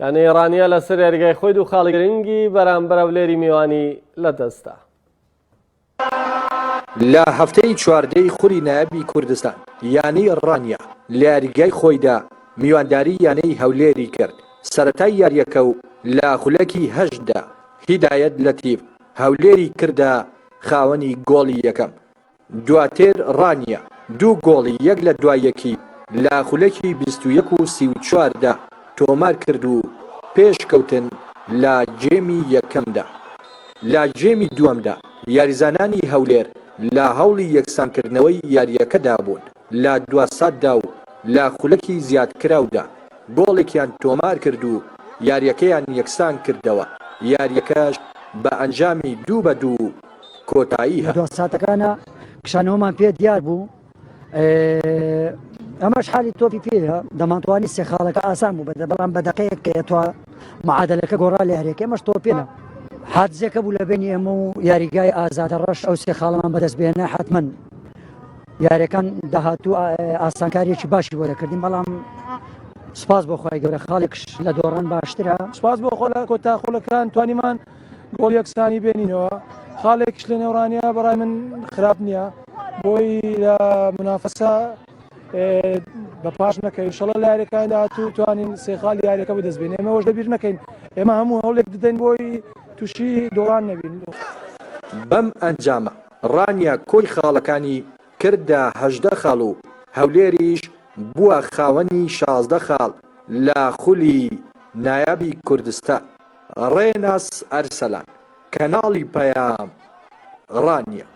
یانەی ڕانیە لەسەر یاریگای خۆی دوو خاڵی گرنگی بەرامبەر هەولێری میوانی لەدەستدا. لە هەفتەی چواردەی خولی نایابی کوردستان، یانەی ڕانیە لە یاریگای خۆیدا میوانداری یانەی هەولێری کرد، سەرەتای یارییەکە و لە خولەکی هەشتدا هیدایەت لەتیف هەولێری کردە خاوەنی گۆڵی یەکەم، دواتر ڕانیە دوو گۆڵی یەک لە دوای یەکی لە خولەکی 21 و 34 دا تۆمارکرد و پێشکەوتن لە گێمی یەکەمدا. لە گێمی دووەمدا یاریزانانی هەولێر لە هەوڵی یەکسانکردنەوەی یارییەکەدا بوون لە دوا ساتدا و لە خولەکی زیادکراودا گۆڵێکیان تۆمارکرد و یارییەکەیان یەکسانکردەوە، یارییەکەش بە ئەنجامی دوو بە دوو کۆتایی هات. لە دوا ساتەکانا کشانەوەمان پێ دیار بوو، ئەمەش حالی تۆپی پێیە، دەمانتوانی سێ خاڵەکە ئاسان بوو بەدە بەڵام بە دەقەیەک کە توا معادلەکە گۆڕا لە یاریەکە ئەمەش تۆپێنە حادزێکە بوو لە بینی ئێمە و یاریگای ئازادە ڕەش ئەو سێ خاڵمان بەدەست بێنە حتمما یاریەکان داهاتوو ئاسانکاریەکی باشی بۆ دەکردین بەڵام سپاس بۆ خی گەورە خاڵێکش لە دۆڕان باشترە. سپاس بۆ خۆ لە کۆتا خولەکان توانیمان گۆڵ یەکسانی بێنینەوە خاڵێکیش لە نێوڕانە بەڕای من خراپ نییە بۆی لە منافەسە بە پاش نەکەین شەڵە لە یاریەکان داهاتوو توانین سێ خاڵ یاریەکە بەدەست بێنین ئێمە وەش لەبیر نەکەین ئێمە هەموو هەوڵێک دەدەین بۆی تووشی دۆڕان نەبین. بەم ئەنجامە ڕانیە کۆی خاڵەکانی کردە 18 خاڵ و هەولێریش بووە خاوەنی 16 خاڵ لە خولی نایابی کوردستان. ڕێناس ئەرسەلان، کەناڵی پەیام، ڕانیە.